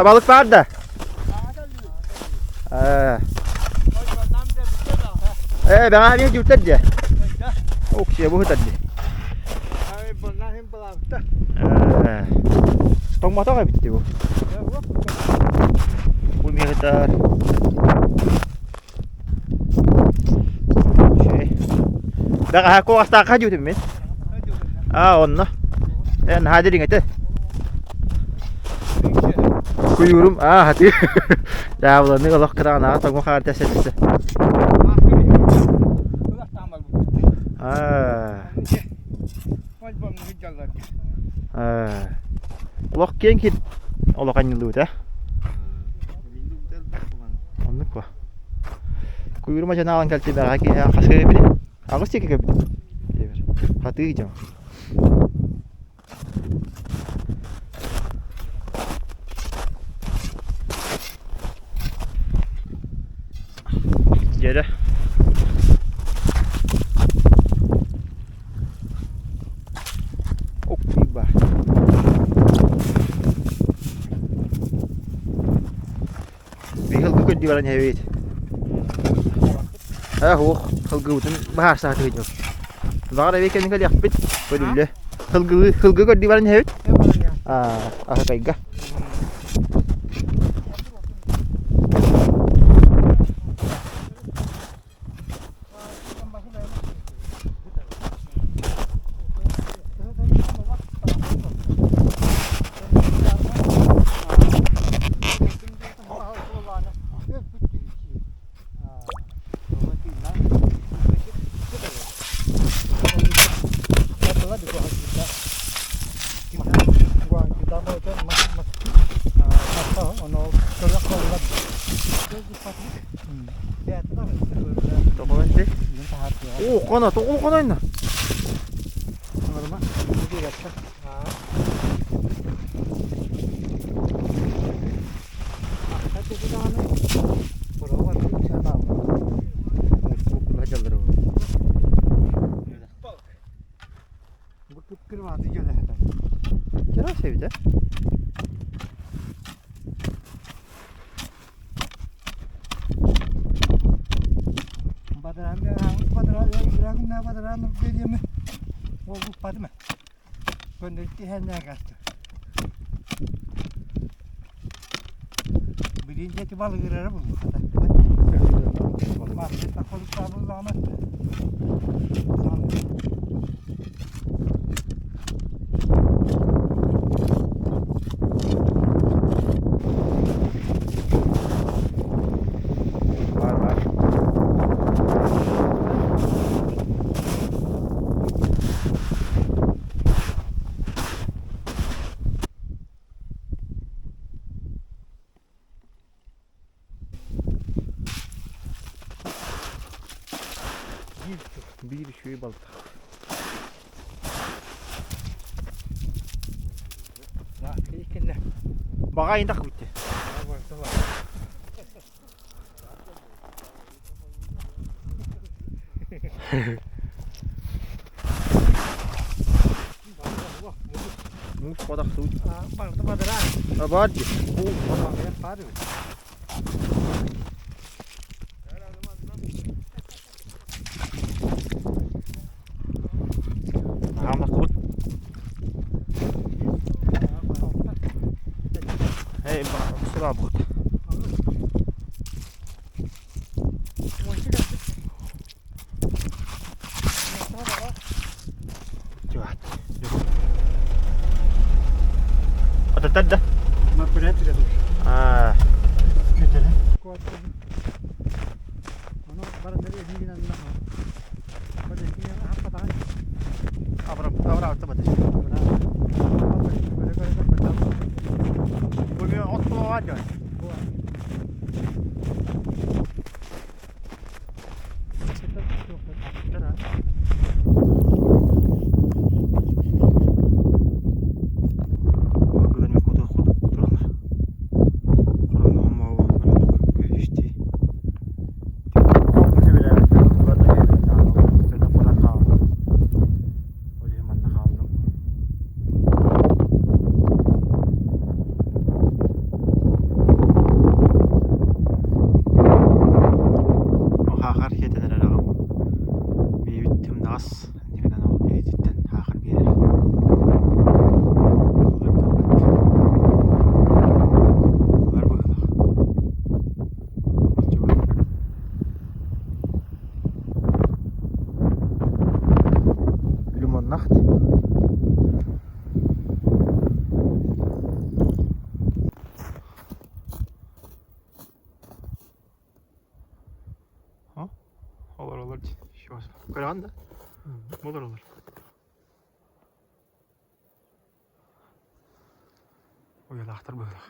Балык баар да? Ээ. Ээ, бэҕэһээ эмиэ дьүүртэр дии. Оксия бу сытар дии. Ээ. Тоҥмотох эбит дии бу. Бу эмиэ сытар. Бэҕэһээ куоҕастаахха дьүүтүм мин. Аа, онно. Ээ, наһаа дириҥ этэ. Куйуурум, аа, хатыы. Дьаабыланы олох кыраҕанаҕа тоҥу хаар тэсэ тэсэ. Аа. Аа. Олох киэҥ хит олох анньыллыбыт ээ. Оннук ба. Куйуурум ачанаалан кэлтим бэҕэһээ киэһэ хас кэлбитий? Аҕыс диэки кэлбитим. Хатыы дьон. Дьэрэ. Укпиба. Биһи көрдүү баран иһэбит. Ээ суох, сылгыбытын баһаарса сатыыр Баҕар эбии кэнники кэлиэхпит, көрүллүө. Сылгы сылгы көрдүү баран иһэбит. Аа, Аһыкайга. Оо, қана, тоғыл қанайна. Чараас эбит ээ. Бар бар. Биир үчүгэй балта. Баҕа айын тахыбытты. Муус хотахсыбыт. Бар дии. Аамнахпыт. Эй, сыраабыт. Ататтар да? Аа. Саахар сиэтэн эрэр аҕам биэбит тымнаҕас иннигинэн ол илиититтэн саахар биэрэр. Ылар быһыылаах. Лимоннахт. Олороллор дии. Көрөҕүн да? Олороллор. Уйалаахтар быһыылаах.